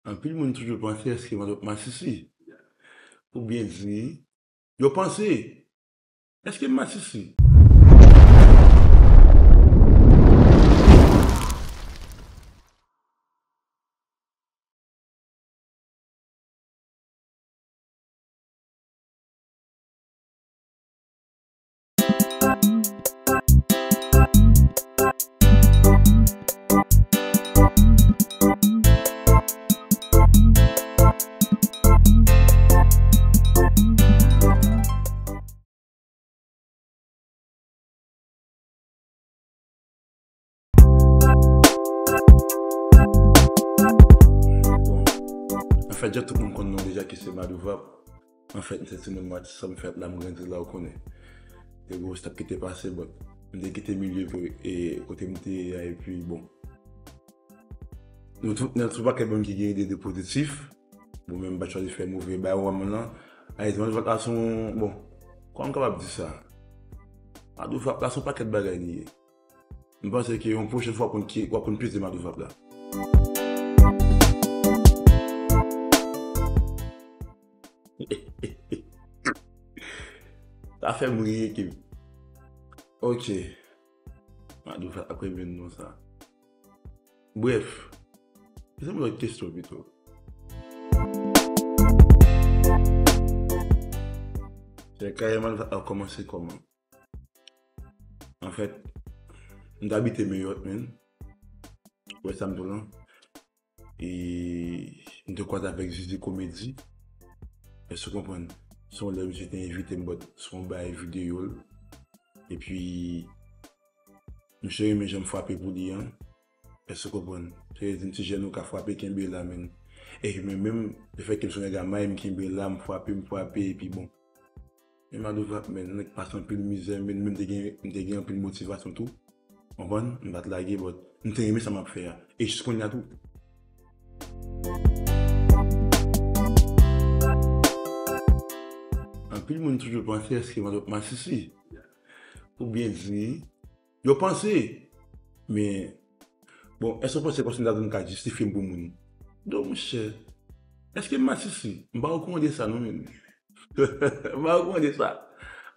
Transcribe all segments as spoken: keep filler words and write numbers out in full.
Anpil moun toujou panse èske m ap masisi. Oubyen di, yo panse, èske m masisi? Bon, anfèt, jan tout moun konn non deja ki se Madouvap. Anfèt, m se timoun Matisan, m fèt la, m grandi la, ou konnen. Te gwo stòp ki te pase, but m te kite milye pou, e, kote m te ye a, epi bon. Nou tout, nan tout pakèt moun ki gen ide de pozitif, bon, men m pa t chwazi fè move bay wòm lan. Ayiti, Madouvap la se yon, bon, kòman m kapab di sa? Madouvap la se yon pakèt bagay li ye. M panse ke yon pwochèn fwa w ap konn ki, w ap konn plis de Madouvap la. Sa fè m ri, ekip. Ok. Madouvap ap renmen non sa. Brèf, se yon lòt kesyon pito. Se karyè Madouvap la kòmanse kòman? Anfèt, m t abite Meyòt, menn. Ou wè sa m di w lan? E m te kwaze avèk Zizi Komedi. Èske w konprann? Se yon lè misye te envite m, but se yon bagay videyo l. Epi, misye renmen jan m frape pou li an. Èske w konprann? Se vle di m ti jèn ou ka frape, kenbe la, menn. E men menm, lefètke m se yon nèg a may, m kenbe la, m frape, m frape, epi bon. Men Madouvap, menn, nèg pase anpil mizè, menn, men m te gen, m te gen anpil motivasyon tou. Konprann? M pa t lage, but m te renmen sa m ap fè a. E jis kounye a tou. Anpil moun toujou panse èske m ap masisi. Oubyen di, yo panse. Men, bon, èske w panse konsa m ta vin ka jistifye m pou moun? Non, monchè. Èske m masisi? M pa okouran de sa, non, menn. M pa okouran de sa.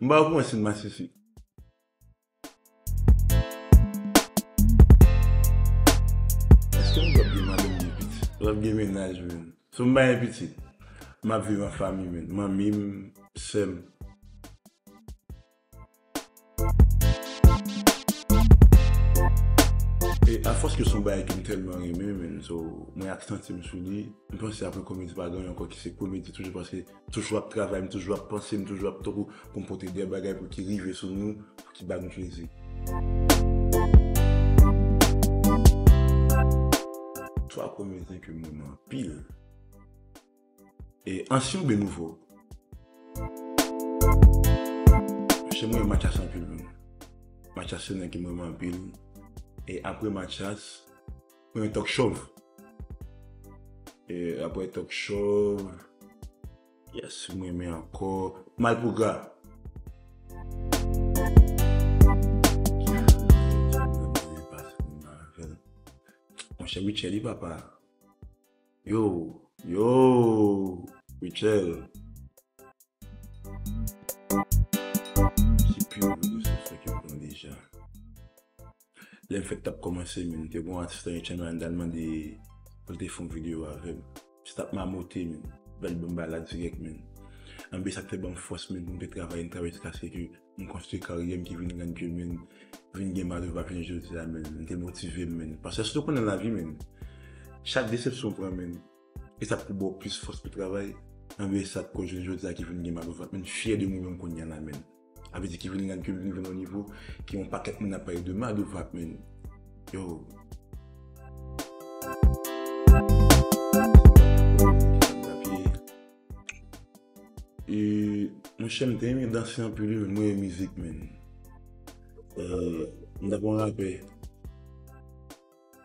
M pa okouran si m masisi. Èske m ap gen madanm, gen pitit? M ap gen mennaj, menn. Si m pa gen pitit, m ap viv an fanmi, menn. Manmi m, sè m. E afòs ke se yon bagay ke m tèlman renmen, menn, so, mwen aksantye m sou li. M panse apre komedi pa gen ankò ki se komedi toujou, paske toujou ap travay, m toujou ap panse, m toujou ap tankou pou m pote de bagay pou ki rive sou nou, pou ki ba nou plezi. Twa komedyen ke m renmen anpil. E ansyen oubyen nouvo? Monchè, mwen renmen Mathias anpil, menn. Mathias se nèg ke mwen renmen anpil. E apre Mathias, mwen renmen Tòk Chòv. E apre Tòk Chòv, yes, mwen renmen ankò Malpougra. Monchè, Richelly, papa. Yo, yo, Richel. Ki pi nouvo de se sa ke m pran deja. Lè m fèk t ap kòmanse, menn, te gon atis nan H M I anndan, l mande pou l te fè yon videyo avè m. Se t ap mamote, menn. Bèl ban m bay la dirèk, menn. Anben, sa k fè ban m fòs, menn, pou m te travay, m travay jiskaske ke m konstwi karyè m ki vin rann ke, menn, vin gen Madouvap jounen jodi a, menn. M te motive m, menn. Paske èske w konnen nan lavi, menn, chak desepsyon w pran, menn, e sa k pou ba w plis fòs pou travay. Anben, e sa k koz jounen jodi a ki vin gen Madouvap, menn, fyè de mwen menm kounye a la, menn. Sa vle di ki vin rann ke m vin rive nan yon nivo ke yon pakèt moun ap pale de Madouvap, menn. Yo. E, monchè, m te renmen danse anpil, wi, menn. Mwen renmen mizik, menn. E, m t ap yon rapè.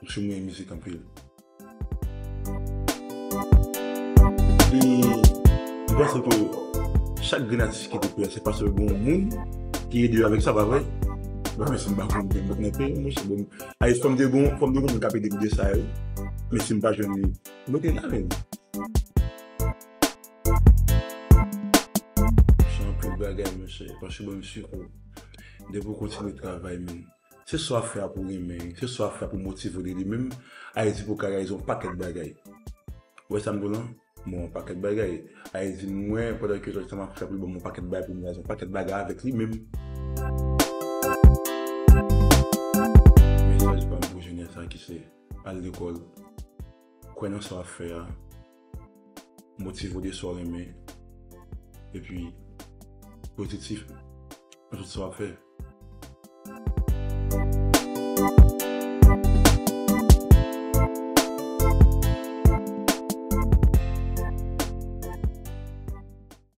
Paske mwen renmen mizik anpil. E, m panse ke chak grenn atis ki te fè, se paske gen yon moun ki ede yo avèk sa, pa vre? Bon, men si m pa konn gen moun nan peyi, monchè, bon, ay, fò m te gon, fò m te gon moun k ap ede m de sa, wi. Men si m pa jwenn li, mete la menm. Se anpil bagay, mesye. Paske bon, mesye, depi w kontinye travay, men se sa w ap fè a pou renmen, se sa w ap fè a pou motive w de li menm, Ayiti pou ka reyalize yon pakèt bagay. Ou wè sa m di w lan? Bon, yon pakèt bagay. Ayiti, mwen, pandan ke Jòj Tan ap fè pou li ban m yon pakèt bagay pou m reyalize yon pakèt bagay avèk li menm. Mesaj pa m pou jenès sa ki se al lekòl, kwè nan sa w ap fè a, motive w de sa w renmen, epi pozitif nan tout sa w ap fè.